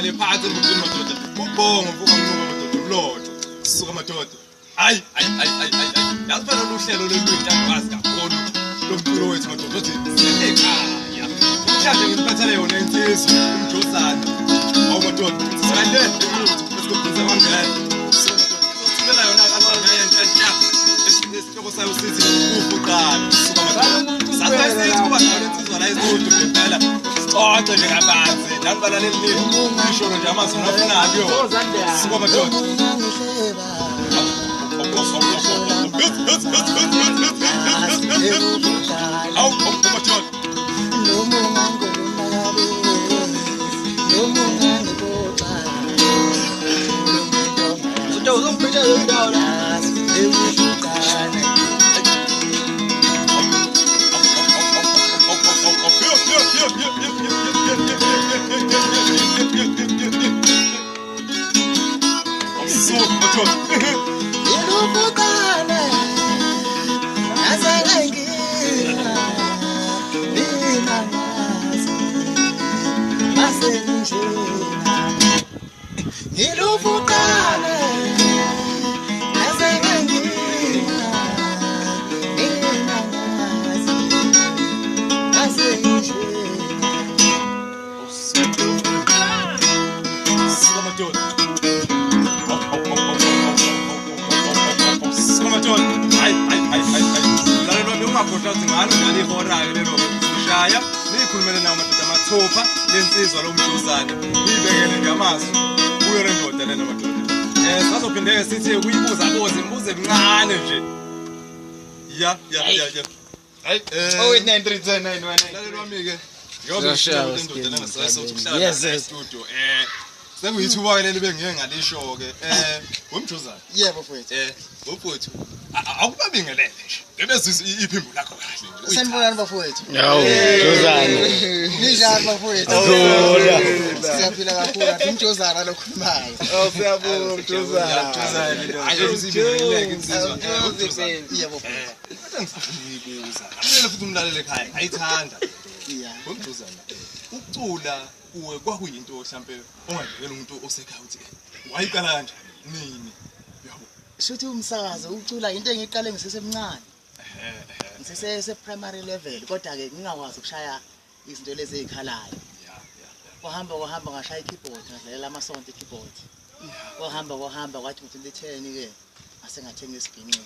Sihlale phansi emgudwini madoda. Ubhongo mfuka mnquba madoda umlotho. Suka madoda. Hayi hayi hayi hayi hayi. Yazi phela lolu hlelo loluyintandokazi kakhulu lomculo wethu madoda othi sisekhaya. Namhlanje ngiphathele yona insizwa uMjozana. Awu madoda, insizwa le esigodini sakwangena. Suka madoda, izosithulela yona album entsha ntsha. Esihloko sayo sithi ufuqane. Suka madoda. Sasithi kuba nayo insizwa la estudio ngempela. Sixoxe nje kabanzi. Nani balaleli nisho nje amazwi nafunayo. Suka madoda. Awu, awu, madoda. Suka madoda. Suka madoda. Suka madoda. Hayi hayi hayi hayi hayi. Mlaleli wami ungakhohlwa ukuthi ngalo njalo ihora-ke lelo ushaya niyikhulumele nawo madoda mathupha lensizwa lo Mjozane. Niyibekele nje amazwi kuyo le ndoda lena madoda. Sazophinde-ke sithi ukuyibuza buza imibuzo emincane nje. Ya ya ya ya. Hayi. 08931091. Mlaleli wami-ke njengoba Siyashaya, ngishilo ukuthi indoda lena siyashaya. sasothi ukuhlala Yes, nayo yes. e-studio. Sekuyithuba-ke leli bengiye ngalisho-ke. WeMjozane. Yebo mfowethu. Mfowethu, akubabingelele nje. Ngebezizwe iphimbo lakho kahle nje. Sanibonani bafowethu. Hawu, Mjozane. Ninjani bafowethu? Zola. Siyaphila kakhulu. Athi uMjozana lokhulumayo. Oh, siyabonga Mjozane. Hayi uzibingelele insizwa. uMjozane. Yebo mfowethu. Kodwa ngifuna ukuyibuza. Kumele futhi umlalele ekhaya. Ayithanda. Yeah. WeMjozane. Ukucula kuwe kwakuyinto mhlambe ongadlela umuntu osekhaya uthi wayiqala kanjani nini? Yabo. Shuthi umsakazo ucula into engiqale ngisesemncane. Ngisese primary level kodwa ke ngingakwazi ukushaya izinto lezi ezikhalayo. Ya ya. Kwahamba kwahamba ngashaya i-keyboard ngadlalela amasonto i-keyboard. Kwahamba kwahamba kwathi ngo-2010 ke ngase ngathenga isiginci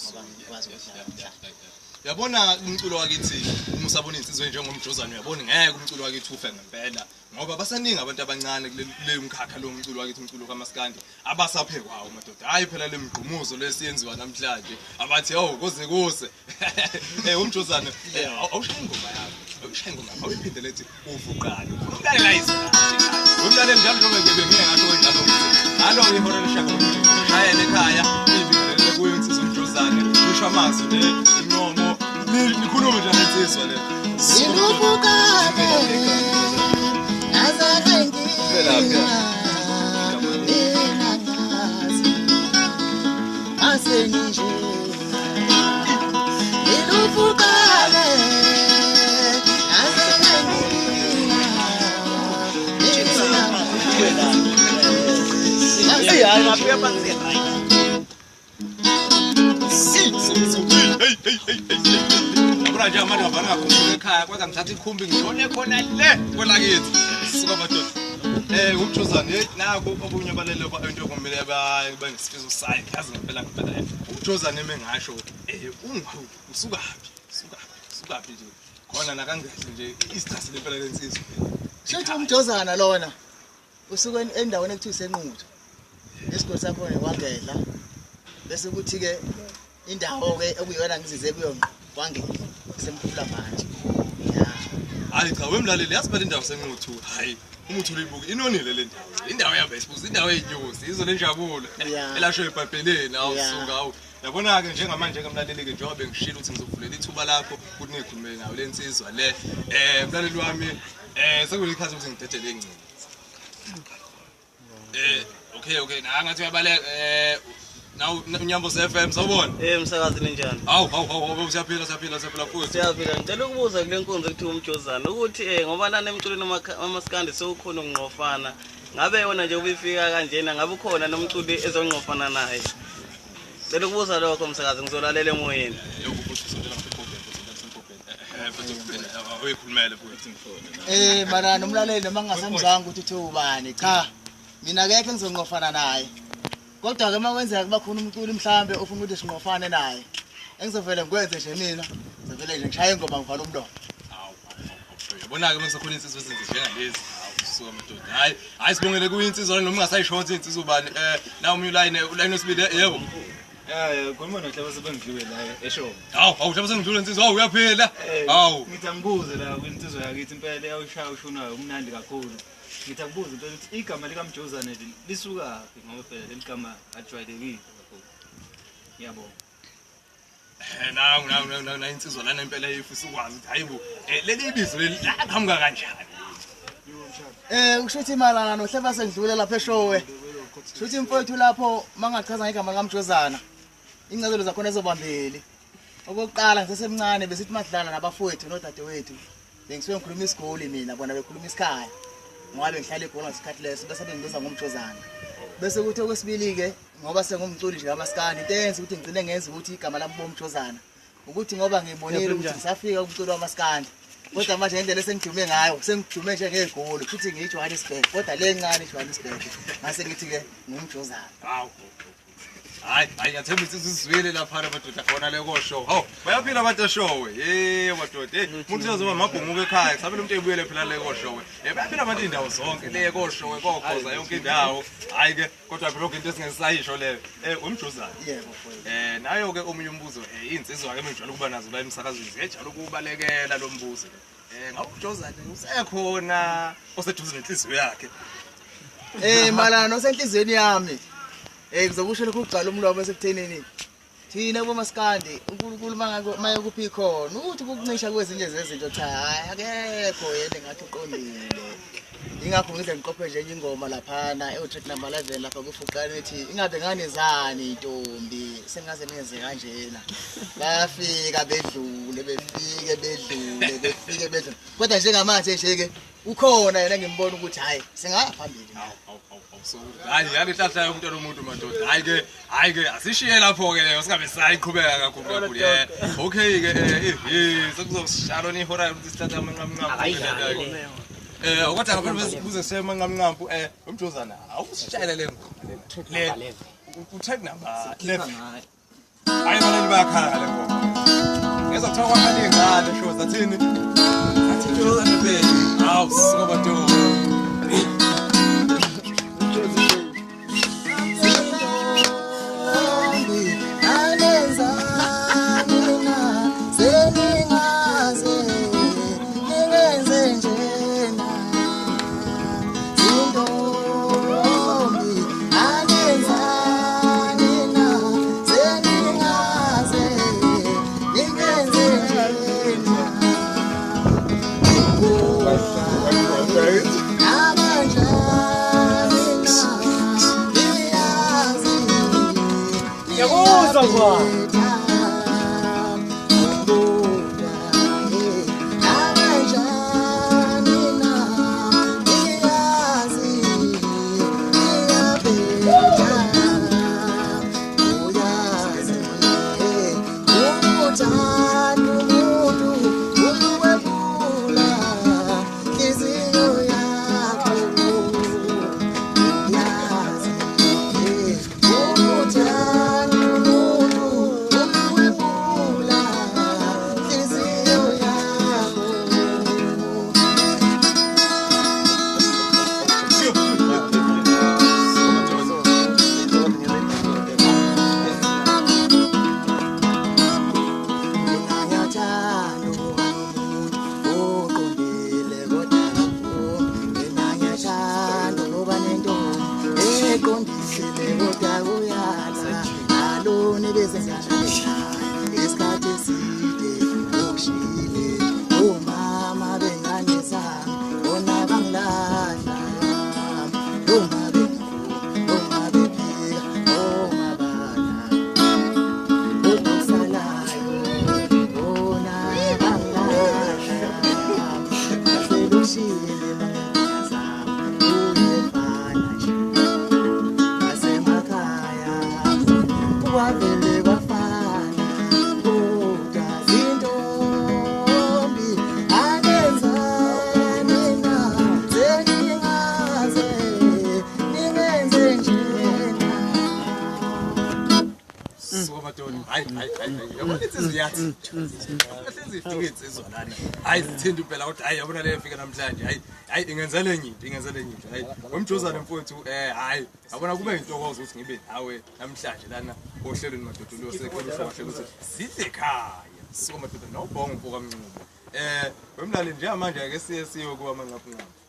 ngoba ngikwazi ukudlala namhlanje. Uyabona umculo wakithi uma usabona insizwe njengoMjozane uyabona ngeke umculo wakithi ufe ngempela ngoba basaningi abantu abancane kule mkhakha lo mculo wakithi umculo kaMaskandi abasaphekwayo madoda. Hayi phela le mgqumuzo lesiyenziwa namhlanje abathi awu kuze kuse. uMjozane awushaye ingoma yakho. Awushaye ingoma yakho awuyiphinde lethi uvuqane. Umlalela izwi. Umlaleli njalo njengoba ngibe ngeke ngasho kanjalo ukuthi ngalo ihora leshaka ushayele ekhaya ibingelele kuyo insizwa uMjozane nisho amazwi le inqomo nikhulume nje nensizwa le. Ngilufukane ngaze ngina ngazi asenginje ngilufukane ngaze ngina Hayi, ngafika phansi. Hey hey hey hey. Yabona nje abantu abangakhumbula ekhaya kodwa ngithatha ikhumbi ngishone khona le kwelakithi. Suka madoda. uMjozane hey naku okunye balele into okumele banesifiso sayo yazi ngempela ngempela. uMjozane mengasho usukaphi? Usukaphi? Usukaphi nje? Khona nakangahle nje isichasi lempela lensizwa. Shuthi uMjozana lona usuke endaweni ekuthiwa iseNquthu. Isigodi sakhona kwaNgedla. Bese kuthi ke indawo ke okuyiyona ngizize kuyo ngqo kwaNgedla isemkhula manje. Ya. Hayi cha wemlaleli yazi phela indawo seNquthu. Hayi umuthi ulibuka inonile le ndawo. Indawo yabesibuza indawo eyinyosi izwe lenjabulo. Yeah. Elasho eBhayibhelini awusuka Yeah. awu. Yabona ke njengamanje ke mlaleli ke njengoba bengishilo ukuthi ngizovulela ithuba lakho ukuthi nikhulume nayo lensizwa le. Mlaleli wami sekuyisikhathi ukuthi ngidedele ingcingo. Okay okay na ngathi uyabaleka Nawu Nyamboze FM sawubona. Msakazi ninjani? Hawu hawu hawu siyaphila siyaphila siyaphila futhi. Siyaphila. Ngicela ukubuza kule nkonzo ekuthiwa umjozana ukuthi ngoba lana emculweni wamaskandi sewukhona ukungqofana. Ngabe yona nje ubifika kanjena ngabe ukhona nomculi ezongqofana naye? Ngicela ukubuza lokho msakazi ngizolalela emoyeni. Yebo futhi usondela ngasempopeni futhi ngasempopeni. Futhi uyikhulumele futhi. Mara nomlaleli noma ngingasamzanga ukuthi uthe ubani cha. Mina akekho engizongqofana naye. Kodwa ke makwenzeka kuba khona umculi mhlambe ofuna ukuthi sinqofane naye. Engizovele ngikwenze nje mina, ngizovele nje ngishaye ingoma ngivala umlomo. Hawu, uyabona ke mase khona insizwa ezinze njengalezi. Hawu, suka madoda. Hayi, hayi sibongele kuyinsizwa noma ungasayishonti insizwa ubani. Nawu ulayini, ulayini wesibili yebo. Khuluma noHlaba sebengidliwe la eshow. Hawu, hawu Hlaba sengidlule insizwa. Hawu uyaphila. Hawu. Ngithi angibuze la kwinsizwa yakithi impela eyawushaya ushunayo umnandi kakhulu. Ngithi akubuze impela ukuthi igama likaMjozane lisukaphi ngoba phela leli gama ajwayelekile kakhulu. Ngiyabonga. Nawu nawu nawu insizwa lana impela ifisa ukwazi ukuthi hayibo leli ibizo leli laqhamuka kanjani. Kusho ukuthi malana noHleba sengidlule lapha eshowe. Kusho ukuthi mfowethu lapho mangachaza ngegama likaMjozana. Incazelo zakhona ezobambili. Okokuqala ngisesemncane besithi madlala nabafowethu nodadewethu. Bengisuke ngikhuluma isigoli mina bona bekhuluma isikhaya. Ngoba bengihlala eGoli ngesikhathi leso bese bengibiza ngomjozana. Bese kuthi okwesibili ke ngoba sengumculi nje kamaskandi into eyenza ukuthi ngigcine ngenza ukuthi igama lami bomjozana ukuthi ngoba ngibonile ukuthi ngisafika kumculo wamaskandi. Kodwa manje indlela esengidume ngayo sengidume njengegoli futhi ngiyiJohannesburg kodwa le ncane iJohannesburg ngase ngithi ke ngumjozana. Hawu. Hayi, hayi ngiyathemba ukuthi sizwile lapha madoda khona le koshow. Hawu, bayaphila abantu eshow. Hey madoda, hey umuntu uzoba mabhumuka ekhaya, kusabela umuntu ebuyele phela le koshow. Bayaphila abantu indawo zonke le koshow kokhoza yonke indawo. Hayi ke kodwa phela into esingesayisho leyo. Umjozana. Yebo mfowethu. Nayo ke omunye umbuzo insizwa ke mejwayele ukuba nazo la emsakazweni ziyejala ukubalekela lo mbuzo ke. Ngabe umjozana usekhona oseduze nenhliziyo yakhe. Malana nosenhlizweni yami. Ngizokusho lokhu ukugcwala umlomo esekuthenini. Thina bomaskandi uNkulunkulu maye kuphi khona ukuthi kukuncisha kwezinye zezinto cha hayi akekho yena ngathi uqondile. Ingakho ngize ngiqophe nje enye ingoma laphana ewu-track number 11 lapha kufuqane ethi ingabe nganezani intombi sengaze nenze kanjena. Bayafika bedlule befike bedlule befike bedlule. Kodwa njengamanje nje ke ukhona yena ngimbona ukuthi hayi singaya phambili. Hayi yale hlahla yomntwana womuntu madoda. Hayi ke, hayi ke asishiye lapho ke leyo singabe sayiqhubeka kakhulu kakhulu. Okay ke sekuzosishalo nihora ukuthi sithatha amanqamnqampu. Kodwa ngaphambi kuze siye amanqamnqampu umjozana awusishayele le ngoma le. U-track number 11. Hayi baleli bayakhala le ngoma. Ngezwa kuthiwa kwakhala ingane show zathini? Athi Mjozana baby. Hawu suka madoda. Hayi hayi hayi, yabona insizwa iyathi. Hlezi ifika insizwa lana. Hayi sithinta impela kodwa hayi yabona le ifika namhlanje. Hayi hayi ingenzele enye into, ingenzele enye into. Hayi wemjozane mfowethu hayi yabona kube intokozo ukuthi ngibe nawe namhlanje lana ohlelweni madoda lo sekhona uhlelo ukuthi sidle ekhaya. Suka madoda nobhongo mfo kaMncube. Wemlali njengamanje ake siye siyo kuba manqaphu nqaphu.